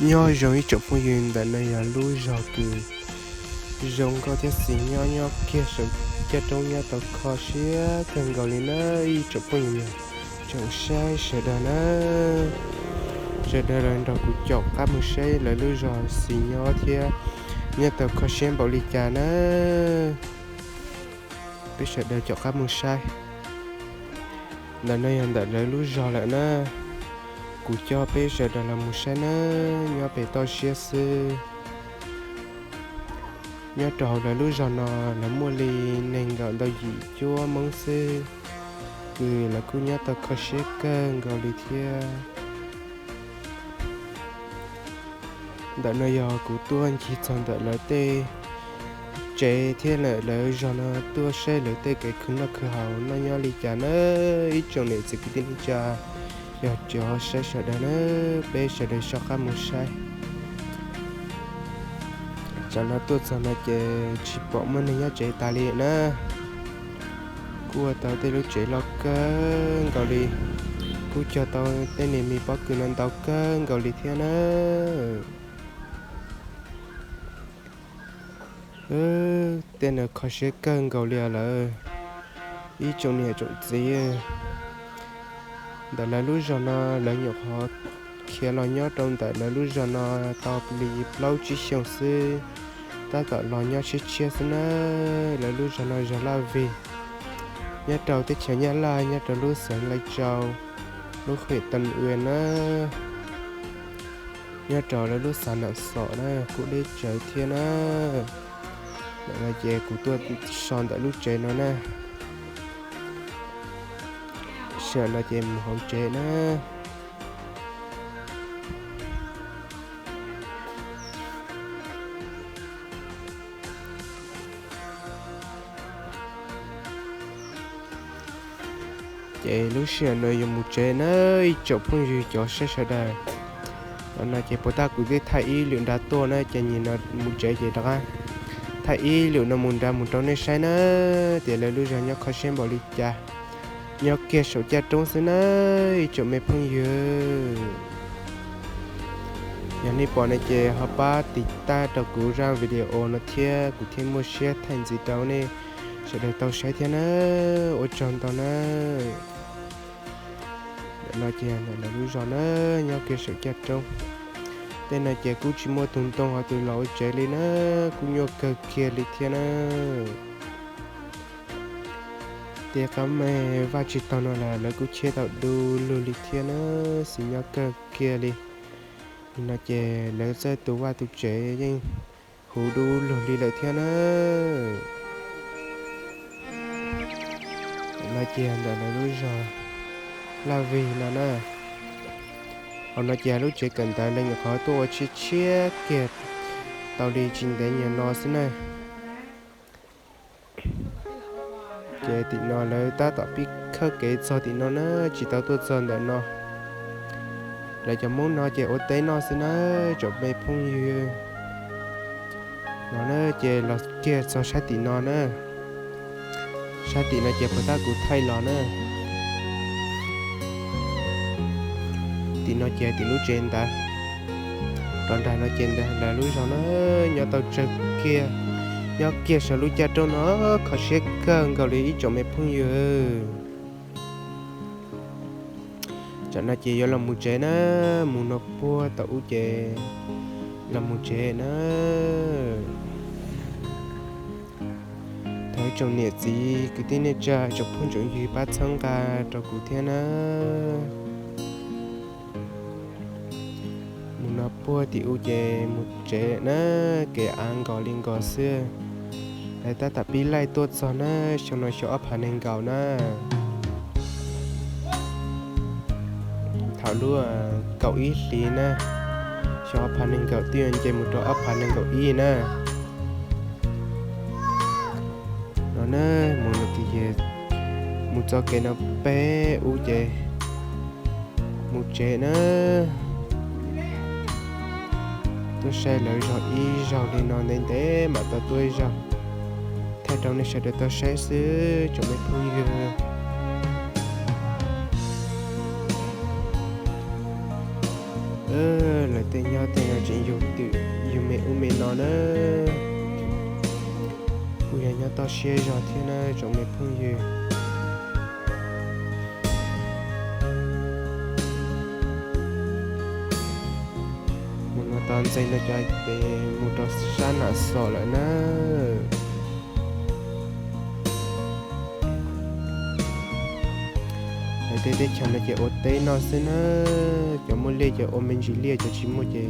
Nyob zoo ib tsoom phooj ywg, ntawm no yog lub zog kws zoo nkauj thiab xis nyob, nyob kiag saum caj roob, nyob tau kho siab kawg nkaus li na ib tsoom phooj ywg, tsoom saib sawv daws na. Sawv daws los nrog kuv caum qab mus saib lawv lub zog xis nyob thiab nyob tau kho siab npaum li cas na. Peb sawv daws caum qab mus saib. Ntawm no yog ntawm lawv lub zog lawm na. Kuv coj peb sawv daws los mus saib na, nyob pem toj siab xwb. Nyob rau hauv lawv lub zog no, lawv muaj li nees nkaum ntau yim cuab Hmoob xwb, kws lawv kuj nyob tau kho siab kawg nkaus li thiab. Ntawm no yog kuv tuaj ncig txog ntawm lawv tej tsev thiab lawv zog no, tuaj saib lawv tej kev khwv noj khwv haus noj nyob li cas na. Ib tsoom niam txiv kwv tij neej tsa, yog cov saib sawv daws na, peb sawv daws soj qab mus saib. Tsam no tuaj txog no ces tsis pom muaj neeg nyob tsev tas li na. Kuj ua tau tej lub tsev loj kawg nkaus li, kuj cog tau tej niag me pob kws no ntau kawg nkaus li thiab na. Tej no kho siab kawg nkaus li lawm. Ib tsoom niam tsoom txiv, ntawm lawv lub zog no, lawv nyuam qhuav khiav los nyob rau ntawm lawv lub zog no tau li plaub tsib xyoos xwb, tab tom los nyob tshiab tshiab xwb na. Lawv lub zog no zog Laj Vig, nyob rau teb chaws Nyab Laj, nyob rau lub xeev Lais Tsau, lub huyện Tân Uyên na, nyob rau lawv lub xav Nam Xom na, kuj deb tsawv thiab na. Ntawm no ces kuv tuaj so ntawm lub tsev no na. Sij hawm no ces mus hauv tsev na. Ces lub sij hawm no yuav mus tsev na ib tsoom phooj ywg cov saib sawv daws. Ntawm no ces puas tab kuv twb thaij ib lwm nrad tuaj na, ces nim no mus tsev ces rov qab thaij ib lwm no mus nrad mus rau nej saib na, tias lawv lub zog nyob kho siab npaum li cas. Nyob kiag saum caj roob xwb na ib tsoom me phooj ywg. Yog nej pom no ces ho pab tiv tab rau kuv zaj video no thiab, kuv thiaj muaj siab thaij ntxiv rau nej sawv daws tau saib thiab na. Ua tsaug ntau na. Ntawm no ces ntawm lawv lub zos na, nyob kiag saum caj roob. Tej no ces kuj tsis muaj tus ntoo ho tus los ua tsev li na, kuj nyuaj kawg kiag li thiab na. Tej qab me vaj tsis taug no los lawv kuj cheb tau du lug li thiab na, xis nyob kawg kiag li. Nim no ces lawv txawj tu vaj tu tsev yeej huv du lug li lawm thiab na. No ces ntawm lawv lub zos Laj Vig no na. Hauv no ces lub tsev kawm ntawv lawv nyuam qhuav tuaj ua tshiab tshiab kiag tau li tsis ntev nyuag no xwb na. Ces tim no lawv tab tom pib khawb kev txog tim no na, tsis tau tuaj txog ntawm no. Lawv cov Hmoob no ces ua teb noj xwb na, tsoom me phooj ywg. No na ces los kiag txog sab tim no na. Sab tim no ces puas tab kuv thaij los na. Tim no ces tim lub tsev ntawd. Rov nrag no ces ntawm lawv lub zos na, nyob tau tsawg kiag, nyob kiag saum lub caj roob no, kho siab kawg nkaus li ib tsoom me phooj ywg. Tsam no ces yuav los mus tsev na, mus no puag tom ub ces los mus tsev na. Thov ib tsoom niam txiv kwv tij neej tsa tsoom phooj tsoom ywg pab txhawb nqa rau kuv thiab na. Mus no puag tim ub ces mus tsev na, kev av nkaus li nkaus xwb. Lawv tab tom pib laij tuaj txog na, xyoo no xyoo ob phav nees nkaum na. Thaum lub kaum ib hlis na, xyoo ob phav nees nkaum twb yuav nce mus rau ob phav nees nkaum ib na. No na, mus no ces mus txoj kev no pem ub ces mus tsev na. Tuaj saib lawv zog ib zaug li no ntev ntev mam tau tuaj ib zaug, thaij rau nej sawv daws tau saib xwb tsoom me phooj ywg. Tej nyob tej no tseem yug twm yug me ub me no na. Kuj yog nyob toj siab zog thiab na tsoom me phooj ywg. Mus no tau ntxeev no cov ces mus rau sab Nam Xos lawm na. Lawv tej teb chaws no ces ua teb noj xwb na. Cov muaj liaj ces ua me ntsis liaj, cov tsis muaj ces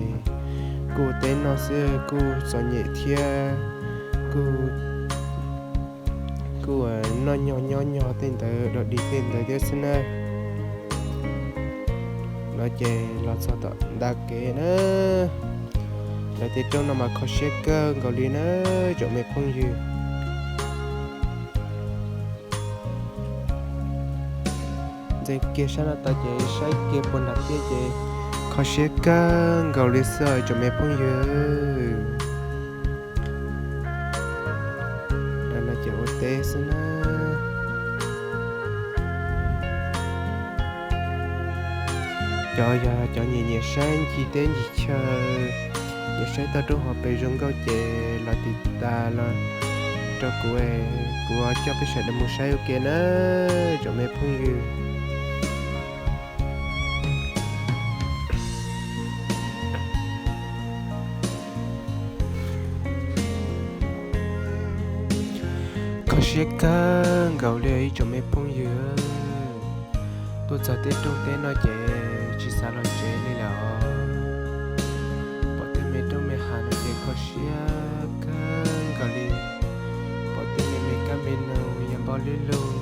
kuj ua teb noj xwb, kuj txom nyem thiab, kuj kuj noj nyog nyob nyog tej ntawd, dog dig tej ntawd thiab xwb na. No ces los txog tom nta kev na. Lawv tej roob no mas kho siab kawg nkaus li na tsoom me phooj ywg. Ntxeev kiag sab no tau ces saib kiag puag nram tiaj ces kho siab kawg nkaus li xwb tsoom me phooj ywg. Lawv no ces ua teb xwb na. Cov yog cov nyiam nyiam saib ncig teb ncig chaw, nyiam saib toj roob hauv pes zoo nkauj ces los tiv tas los rau kuv, kuv coj peb sawv daws mus saib ua ke na tsoom me phooj ywg. Kho siab kawg nkaus li ib tsoom me phooj ywg. Tuaj txog tej roob tej no ces tsis xav los tsev li lawm. Pom tej me roob me hav no ces kho siab kawg nkaus li. Pom tej me me kab me noog yog npau li lug,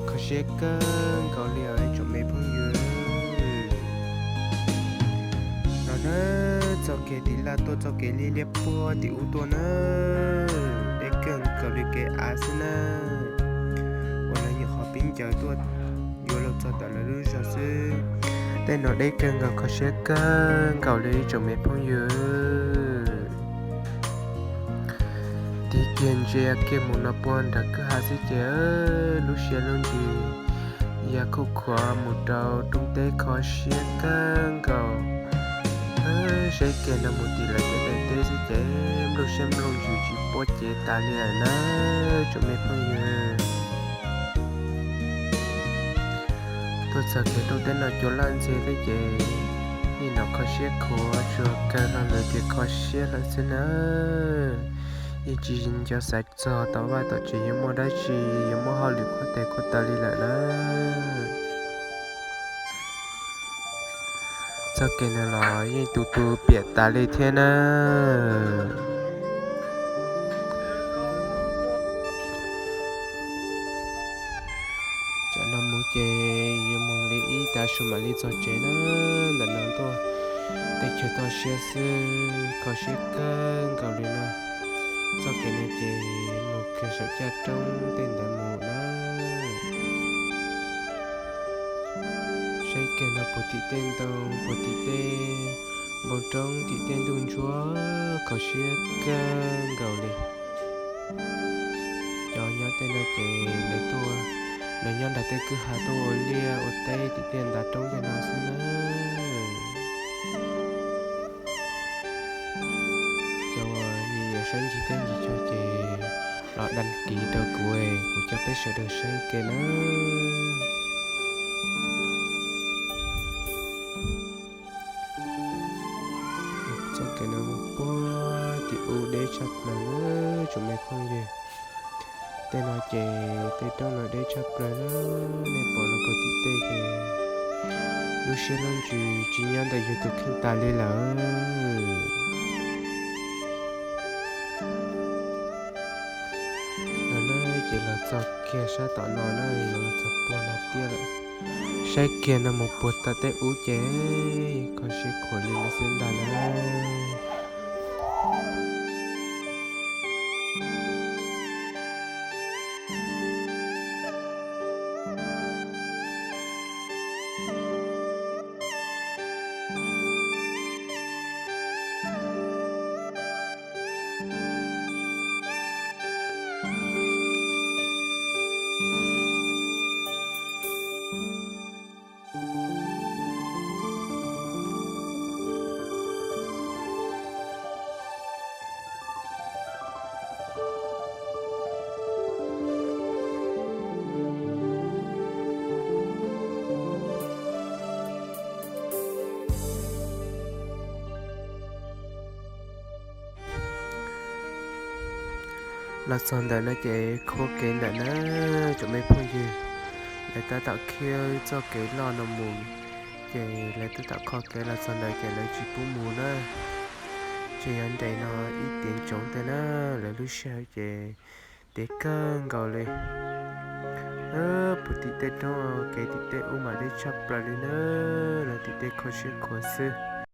kho siab kawg nkaus li os ib tsoom me phooj ywg. No na, txoj kev tim laj tuaj txoj kev liab liab puag tim ub tuaj na, deb kawg nkaus li kev av xwb na. Uas lawv nyuam qhuav pib ncaws tuaj yuav luag txog tom lawv lub zos xwb. Tej no deb kawg nkaus kho siab kawg nkaus li ib tsoom me phooj ywg. Tig kiag ntsia kiag mus no puag nram kwj ha xwb ces lub siab lub ntsws ya khuj khuav mus rau roob teb kho siab kawg nkaus. Saib kiag no mus tim lawv cov daim teb xwb ces nplooj siab nplooj ntsws tsis puab cev tas li lawm na tsoom me phooj ywg. Tuaj txog kiag roob teb no cua laj ntxiag thiab ces yeej hnov kho siab khuav tsuag kawg los lawm tias kho siab lawm xwb na. Yeej tsis nco xav txog tom vaj tom tsev yuav muaj dab tsi, yuav muaj hauj lwm khuab tes khuab taw li lawm na. Txoj kev no los yeej tu tu piam tas li thiab na. Tsam no mus ces yuav mus li ib tav su mam li txog tsev na. Ntawm no tuaj tej chaw toj siab xwb, kho siab kawg nkaus li na. Txoj kev no ces mus kiag saum caj roob tej ntawd mus na. Saib kiag no puag tim tej ntoo puag tim tej npoo roob tim tej ntuj ntsuab kho siab kawg nkaus li. Cov nyob tej no ces lawv tuaj, lawv nyob nram tej kwj ha tuaj ua liaj ua teb tim tej ntav roob tej no xwb na. Cov uas nyiam saib ncig teb ncig chaw ces los đăng ký rau kuv, kuv coj peb sawv daws saib ke na. Txoj kev no mus puag tim ub deb tshaj plaws na tsoom me phooj ywg. Tej no ces tej roob no deb tshaj plaws na, nej pom los puag tim tej ces lub siab lub ntsws tsis nyob ntawm yus tus kheej tas li lawm. Los na ces los txog kiag sab tom no na, los txog puag nram tiaj lawm. Saib kiag no mus puag tom tej ub ces kho siab khuav li no xwb ntag na. Los txog ntawm no ces kho kev ntawm na, tsoom me phooj ywg, lawv tab tom khiav txoj kev loj no mus, ces lawv tab tom kho kev los txog ntawd ces lawv tsis pub mus na. Ces yuav nres no ib tiam ntsoov tej na, lawv lub sij hawm ces tiav kawg nkaus li. Puag tim tej roob kev tim tej ub mas deb tshaj plaws li na, lawv tim tej kho siab khuav xwb.